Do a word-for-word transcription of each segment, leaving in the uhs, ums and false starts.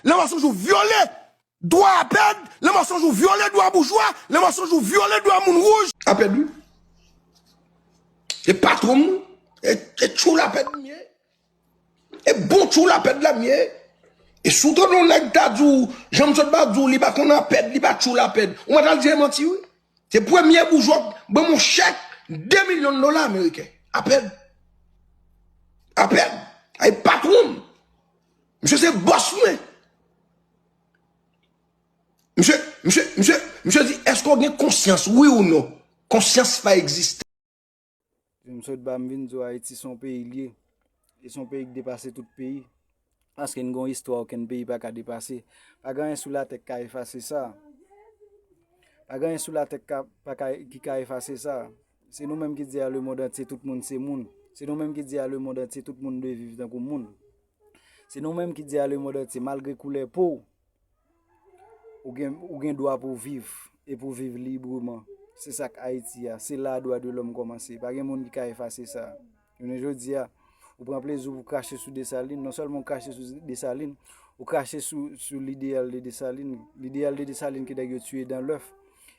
Lè mansonj ou vyole dwa APED, lè mansonj ou vyole dwa boujwa, lè mansonj ou vyole dwa moun wouj. APED, wi. E patwon m, e, e tchoul APED m ye. E bon tchoul APED la m ye. E si w tande yon nèg ta di w, jan m sot ba di w, li pa konn APED, li pa tchoul APED, ou mèt al di e manti, wi. Se premye boujwa k ban m yon chèk de milyon dola ameriken. APED. APED. Ay patwon m. Misye se bòs mwen. Misye, misye, misye, misye di, èske w gen konsyans, wi ou non? Konsyans pa egziste. M sot ba m vin di w Ayiti se yon peyi l ye. E se yon peyi k depase tout peyi. Paske n gen yon istwa okenn peyi pa ka depase. Pa gen anyen sou latè k ka efase sa. Pa gen anyen sou latè k ka, pa ka, ki ka efase sa. Se nou menm ki di a lemonn antye tout moun se moun. Se nou menm ki di a lemonn antye tout moun dwe viv tankou moun. Se nou menm ki di a lemonn antye, malgre koulè po w, ou gen, ou gen dwa pou w viv e pou w viv libreman. Se sa k Ayiti a. Se la dwa de lòm kòmanse. Pa gen moun ki ka efase sa. Jounen jodi a, ou pran plezi w pou w krache sou Desalin. Non sèlman w krache sou Desalin, ou krache sou, sou lideyal de Desalin. Lideyal de Desalin ke nèg yo tiye dan lèf.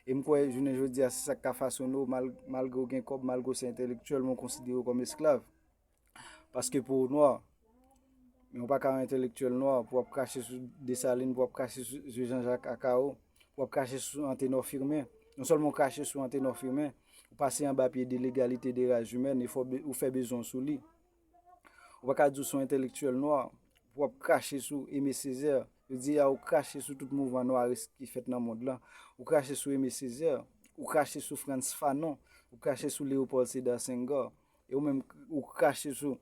E m kwè jounen jodi a, se sa k ka fasone w, mal, malgre w gen kòb, malgre w se entèlektyèl, men w konsidere w kòm esklav. Paske po w nwa, men w pa ka yon entèlektyèl nwa pou w ap krache sou Desalin, pou w ap krache sou, sou Jean-Jacques Accaro, pou w ap krache sou Anténor Firmin. Non sèlman w krache sou Anténor Firmin, ou pase anba pye de legalite de raz imèn e fò be-, ou fè bezwen w sou li. Ou pa ka di w se yon entèlektyèl nwa pou w ap krache sou Aimé Césaire. Yo di a ou krache sou tout mouvman nwaris ki fèt nan mond lan. Ou krache sou Aimé Césaire, ou krache sou Frantz Fanon, ou krache sou Léopold Sédar Senghor. E ou menm, ou krache sou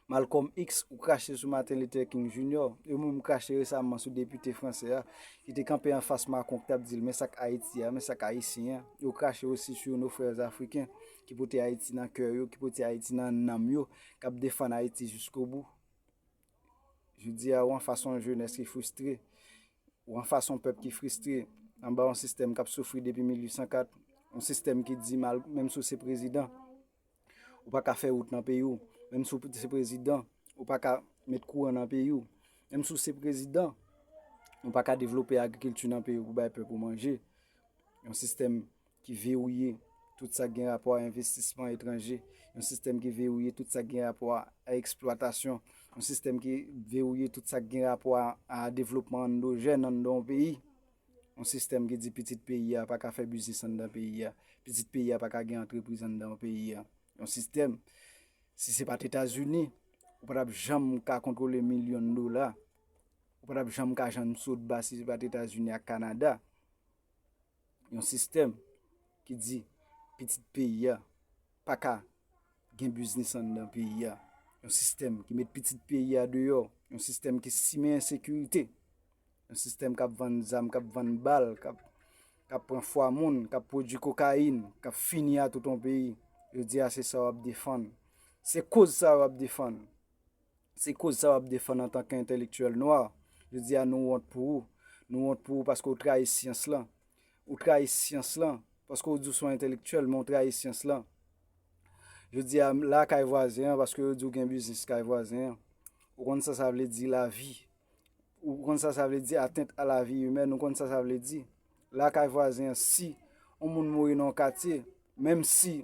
Malcolm X, ou krache sou Martin Luther King Junior, e ou menm krache resaman sou depite fransè a, ki te kanpe anfas Macron, ki t ap di l, men sa k Ayiti a, men sa k Ayisyen an. Yo krache osi sou nos frères africains, ki pote Ayiti nan kè yo, ki pote Ayiti nan nanm yo, k ap defann Ayiti jiskobou. Jodi a, ou anfas yon jenès ki fristre, ou anfas yon pèp ki fristre, anba yon sistèm k ap soufri depi mil uit san kat, yon sistèm ki di mal, menm si w se prezidan, ou pa ka fè wout nan peyi w. Menm si w se prezidan, ou pa ka met kouran nan peyi w. Menm si w se prezidan, ou pa ka devlope agrikilti nan peyi w pou bay pèp ou manje. Yon sistèm ki verouye tout sa k gen rapò a envestisman etranje. Yon sistèm ki verouye tout sa k gen rapò a, a eksplwatasyon. Yon sistèm ki verouye tout sa k gen rapò a, a devlopman andojèn anndan yon peyi. Yon sistèm ki di pitit peyi a pa ka fè biznis anndan peyi a. Pitit peyi a pa ka gen antrepriz anndan peyi a. Yon sistèm, si se pa t Etazini, ou pa t ap janm ka kontwole milyon dola. Ou pa t ap janm ka jwenn sot ba si se pa t Etazini ak Kanada. Yon sistèm ki di pitit peyi a pa ka gen biznis anndan peyi a. Yon sistèm ki met pitit peyi a deyò. Yon sistèm ki simen ensekirite. Yon sistèm k ap vann zam, k ap vann bal, k ap, k ap pran fwa moun, k ap pwodui kokayin, k ap fini a tout yon peyi. Jodi a, se sa w ap defann. Se koz sa w ap defann. Se koz sa w ap defann antanke entèlektyèl nwa. Jodi a, nou wont pou ou. Nou wont pou ou paske w trayi syans lan. Ou trayi syans lan paske w di w se yon entèlektyèl, men w trayi syans lan. Jodi a, lakay vwazen an, paske yo di w gen biznis kay vwazen an. Ou konn sa sa vle di lavi. Ou konn sa sa vle di atteinte à la vie humaine. Ou konn sa sa vle di. Lakay vwazen an, si yon moun mouri nan yon katye, menm si,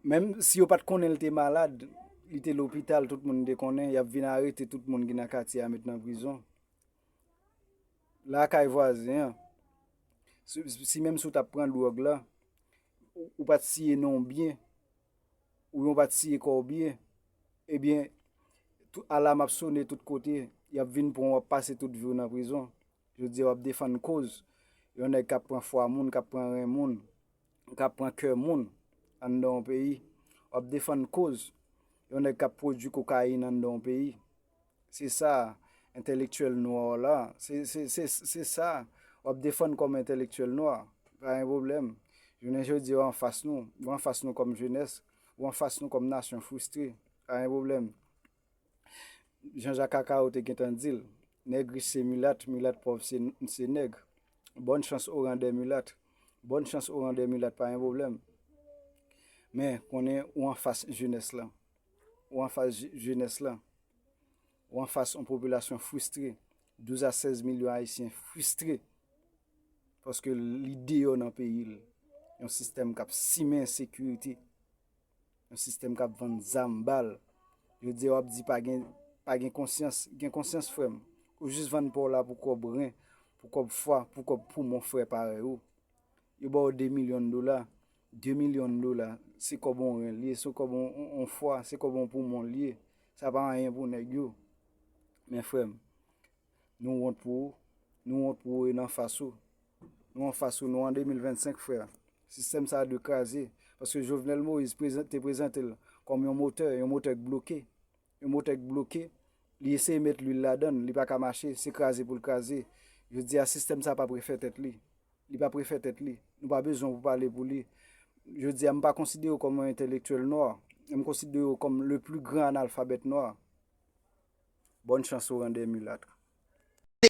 menm si yo pa t konnen l te malad, li te lopital, tout moun te konnen, y ap vin arete tout moun ki nan katye a, met nan prizon. Lakay vwazen an, si, si menm si w t ap pran dwòg la, ou, ou pa t siye non w byen, oubyen w pa t siye kò w byen, ebyen, tou, alam ap sone tout kote, y ap vin pran w, w ap pase tout vi w nan prizon. Jodi a, w ap defann koz yon nèg k ap pran fwa moun, k ap pran ren moun, k ap pran kè moun anndan yon peyi. W ap defann koz yon nèg k ap pwodui kokayin anndan yon peyi. Se sa, entèlektyèl nwa w la. Se, se, se, se sa. W ap defann kòm entèlektyèl nwa. Pa gen pwoblèm. Jounen jodi a, w anfas nou. W anfas nou kòm jenès. W anfas nou kòm nasyon fristre. Pa gen pwoblèm. Jean-Jacques Accaro te gentan di l, nèg rich se milat, milat pòv se, se nèg. Bonne chance aux rendeurs mulattes. Bonne chance aux rendeurs mulattes, pa gen pwoblèm. Men, konnen ou anfas jenès lan. Ou anfas je-, jenès lan. Ou anfas yon popilasyon fristre, douz a sèz milyon Ayisyen fristre, paske li deyò nan peyi l. Yon sistèm k ap simen ensekirite, yon sistèm k ap vann zam, bal. Jodi a w ap di pa gen, pa gen konsyans, gen konsyans, frè m. Ou jis vann pa w la pou kòb ren, pou kòb fwa, pou kòb poumon frè parèy ou. Yo ba w de milyon dola. De milyon dola, se kòb yon ren l ye, se kòb yon, yon, yon fwa, se kòb yon poumon l ye. Sa pa anyen pou nèg yo. Men frè m, nou wont pou ou. Nou wont pou ou e n anfas ou. Nou anfas ou, nou an de mil vennsenk, frè. Sistèm sa a dwe kraze. Paske Jovenel Moïse prezan-, te prezante l kòm yon motè, yon motè k bloke. Yon motè k bloke. Li eseye met lwil ladan l, li pa ka mache, se kraze pou l kraze. Jodi a, sistèm sa a p ap refè tèt li. Li p ap refè tèt li. Nou pa bezwen pou pale pou li. Jodi a, m pa konsidere w kòm yon entelektyèl nwa. M konsidere w kòm le plus grand analfabèt nwa. Bonne chance aux Rwandais mulâtres.